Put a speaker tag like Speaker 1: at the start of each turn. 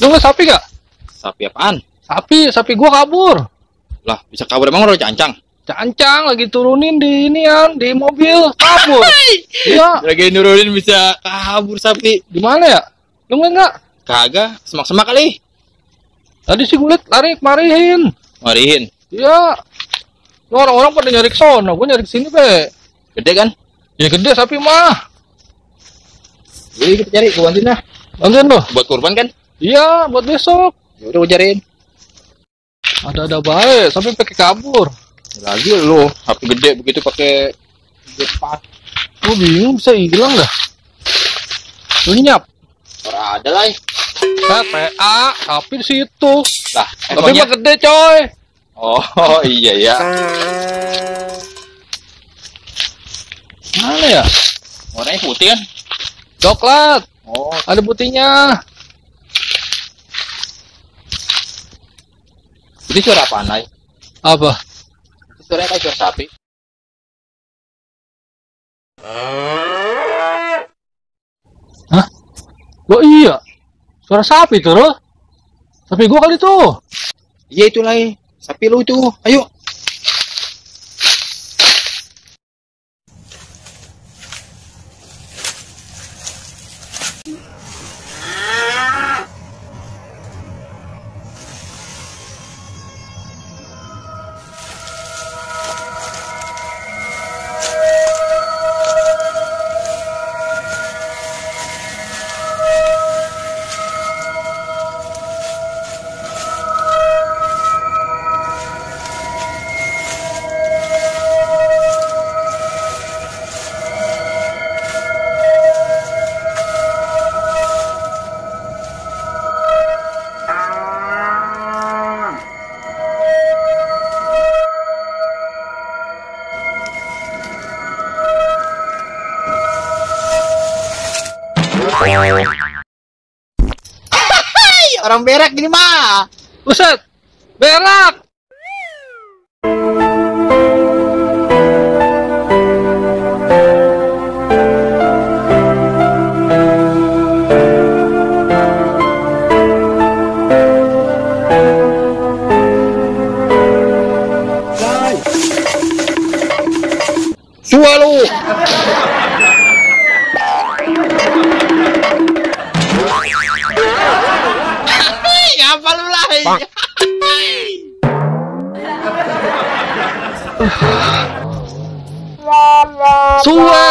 Speaker 1: Lu nggak sapi gak?
Speaker 2: Sapi apaan?
Speaker 1: Sapi gua kabur.
Speaker 2: Lah, bisa kabur emang udah cancang?
Speaker 1: Cancang lagi turunin di inian di mobil kabur. Iya.
Speaker 2: Lagi nurunin bisa kabur sapi.
Speaker 1: Di mana ya? Lu ngeliat nggak?
Speaker 2: Kagak, semak-semak kali.
Speaker 1: Tadi sih gue liat lari kemariin.
Speaker 2: Marihin.
Speaker 1: Iya. Lu orang-orang pada nyari ke sono, gua nyari ke sini be.
Speaker 2: Gede kan?
Speaker 1: Ya gede sapi mah.
Speaker 2: Jadi kita cari, gua bantuin lah.
Speaker 1: Bantuin lo.
Speaker 2: Buat kurban kan?
Speaker 1: Iya, buat besok.
Speaker 2: Ya udah gua cariin.
Speaker 1: Ada baik, sampai pakai kabur.
Speaker 2: Lagi lo, sapi gede begitu pakai jetpack.
Speaker 1: Gue bingung bisa hilang dah. Lenyap.
Speaker 2: Ora ada lah.
Speaker 1: PA, sapi di situ.
Speaker 2: Lah,
Speaker 1: Tapi mah gede coy.
Speaker 2: Oh iya ya.
Speaker 1: Mana ya?
Speaker 2: Warnanya putih kan?
Speaker 1: Coklat.
Speaker 2: Oh,
Speaker 1: Ada putihnya.
Speaker 2: itu suara apaan, Nay?
Speaker 1: Apa?
Speaker 2: Itu suaranya kayak suara sapi.
Speaker 1: Hah? Oh iya. Suara sapi tuh, Rul. Sapi gua kali tuh.
Speaker 2: Iya itu lah, sapi lu itu. Ayo. Orang berak gini mah.
Speaker 1: Buset. Berak.
Speaker 2: Sua lu. Ngapa lu lah?
Speaker 1: Suwe.